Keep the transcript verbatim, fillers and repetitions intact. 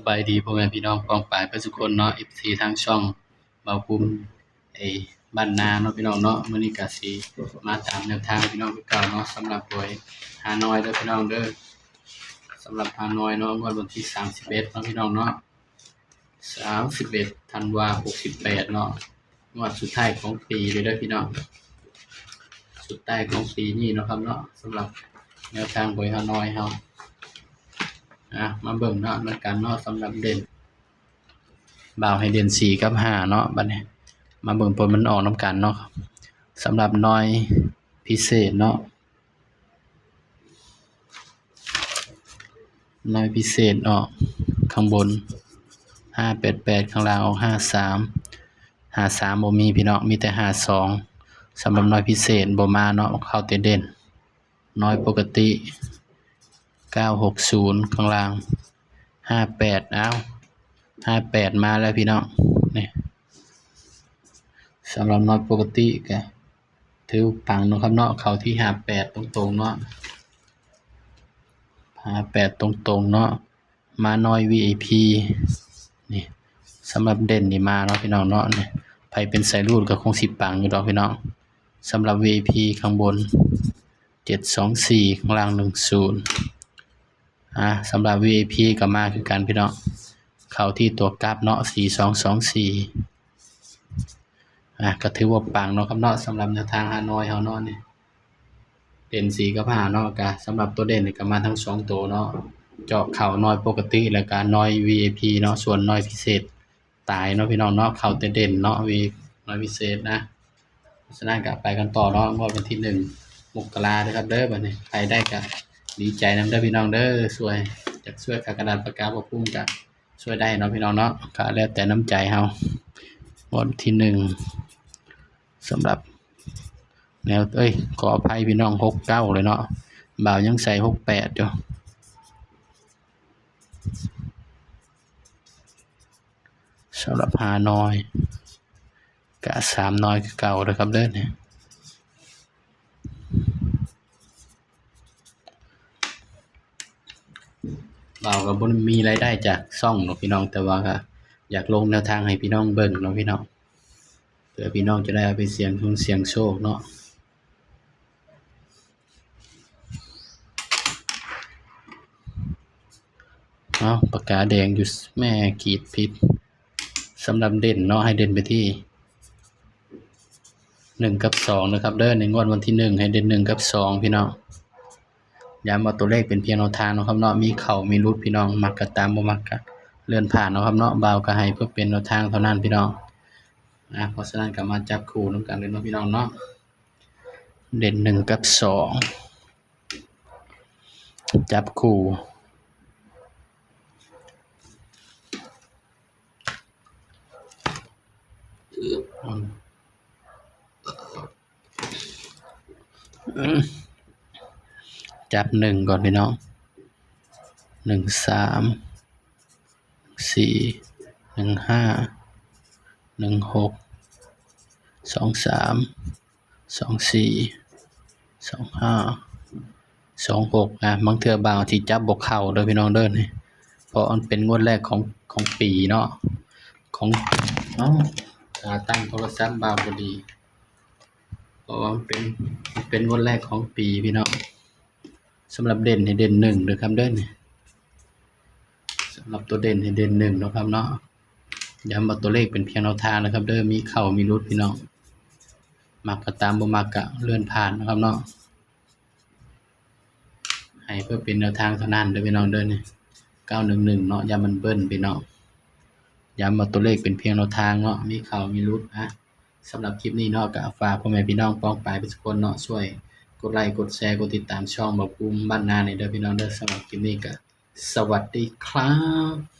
สบายดีพ่อแม่พี่น้องป้องปายเบิดสุคนเนาะ เอฟซี ทางช่องบ่าวภูมิ ไอ้บ้านนาเนาะพี่น้องเนาะ มื้อนี้ก็สิมาตามแนวทางพี่น้องคือเก่าเนาะ สำหรับหวยฮานอยเด้อพี่น้องเด้อ สำหรับฮานอยเนาะ งวดวันที่สามสิบเอ็ดเนาะพี่น้องเนาะ สามสิบเอ็ดธันวาหกสิบแปดเนาะ งวดสุดท้ายของปีเลยเด้อพี่น้อง สุดท้ายของปีนี้เนาะครับเนาะ สำหรับแนวทางหวยฮานอยเฮา อ่ะ มาเบิ่งเนาะนำกันเนาะ สำหรับเด่น บ่าวให้เด่นสี่กับห้าเนาะ บัดนี้ มาเบิ่งผลมันออกนำกันเนาะ สำหรับหน่วยพิเศษเนาะ หน่วยพิเศษออกข้างบน ห้าแปดแปด ข้างล่างออก ห้าสาม ห้าสาม บ่มีพี่น้อง มีแต่ ห้าสอง สำหรับหน่วยพิเศษบ่มาเนาะ เข้าแต่เด่น หน่วยปกติ เก้าหกศูนย์ ข้างล่าง ห้าแปด เอ้า ห้าแปด มาแล้วพี่น้อง นี่ สำหรับหน่วยปกติก็ถือว่าปังเนาะครับเนาะ เข้าที่ ห้าแปด ตรงๆเนาะ ห้าแปด ตรงๆเนาะ มาหน่วย วี ไอ พี นี่ สำหรับเด่นนี่มาเนาะพี่น้องเนาะ นี่ ไผเป็นสายรูดก็คงสิปังอยู่ดอกพี่น้อง สำหรับ วี ไอ พี ข้างบน เจ็ดสองสี่ ข้างล่าง หนึ่งศูนย์ อ่ะ สำหรับ วี ไอ พี ก็มาคือกันพี่น้อง เข้าที่ตัวกลับเนาะ สี่สองสองสี่ อ่ะ ก็ถือว่าปังเนาะครับเนาะ สำหรับแนวทางฮานอยเฮาเนาะ นี่ เด่นสี่กับห้าเนาะ ก็สำหรับตัวเด่นนี่ก็มาทั้งสองตัวเนาะ เจาะเข้าหน่วยปกติแล้วก็หน่วย วี ไอ พี เนาะ ส่วนหน่วยพิเศษตายเนาะพี่น้องเนาะ เข้าแต่เด่นเนาะ วี หน่วยพิเศษนะ เพราะฉะนั้นก็ไปกันต่อเนาะ งวดวันที่หนึ่งมกราเด้อครับเด้อ บัดนี้ ใครได้ก็ดีใจนำเด้อพี่น้องเด้อ ช่วย อยากช่วยค่ากระดาษปากกาบ่าวภูมิก็ช่วยได้เนาะพี่น้องเนาะ ก็แล้วแต่น้ำใจเฮา งวดที่หนึ่ง สำหรับแนว เอ้ย ขออภัยพี่น้อง หกเก้า เลยเนาะ บ่าวยังใส่ หกแปด อยู่ สำหรับฮานอย กะสามหน่วยคือเก่าเด้อครับเด้อ นี่ บ่าวก็บ่มีรายได้จากช่องเนาะพี่น้อง แต่ว่าก็อยากลงแนวทางให้พี่น้องเบิ่งเนาะพี่น้อง เพื่อพี่น้องจะได้เอาไปเสี่ยงดวงเสี่ยงโชคเนาะ เอ้า ปากกาแดงอยู่ แม่ขีดผิด สำหรับเด่นเนาะ ให้เด่นไปที่หนึ่งกับสองนะครับเด้อ ในงวดวันที่หนึ่ง ให้เด่นหนึ่งกับสองพี่น้อง ย้ำว่าตัวเลขเป็นเพียงแนวทางเนาะครับเนาะ มีเข้ามีหลุดพี่น้อง มักก็ตาม บ่มักก็เลื่อนผ่านเนาะครับเนาะ บ่าวก็ให้เพื่อเป็นแนวทางเท่านั้นพี่น้อง นะ เพราะฉะนั้นก็มาจับคู่นำกันเลยเนาะพี่น้องเนาะ เด่นหนึ่งกับสอง จับคู่ จับหนึ่งก่อนพี่น้อง หนึ่งสาม สี่ หนึ่งห้า หนึ่งหก สองสาม สองสี่ สองห้า สองหก นะ บางเทื่อบ่าวสิจับบ่เข้าเด้อพี่น้องเด้อ นี่ เพราะมันเป็นงวดแรกของ ของปีเนาะ ของ เอ้า ขาตั้งโทรศัพท์บ่าวบ่ดี เพราะว่ามันเป็น มันเป็นงวดแรกของปีพี่น้อง สำหรับเด่นให้เด่นหนึ่งเด้อครับเด้อ นี่ สำหรับตัวเด่นให้เด่นหนึ่งเนาะครับเนาะ ย้ำว่าตัวเลขเป็นเพียงแนวทางนะครับเด้อ มีเข้ามีหลุดพี่น้อง มักก็ตาม บ่มักก็เลื่อนผ่านนะครับเนาะ ให้เพื่อเป็นแนวทางเท่านั้นเด้อพี่น้องเด้อ นี่ เก้าหนึ่งหนึ่ง เนาะ ย้ำมันเบิ้ลพี่น้อง ย้ำว่าตัวเลขเป็นเพียงแนวทางเนาะ มีเข้ามีหลุดนะ สำหรับคลิปนี้เนาะ ก็ฝากพ่อแม่พี่น้องป้องปายเบิดสุคนเนาะ ช่วยกดไลค์ กดแชร์ กดติดตามช่องบ่าวภูมิบ้านนาหน่อยเด้อพี่น้องเด้อ สำหรับคลิปนี้ก็สวัสดีครับ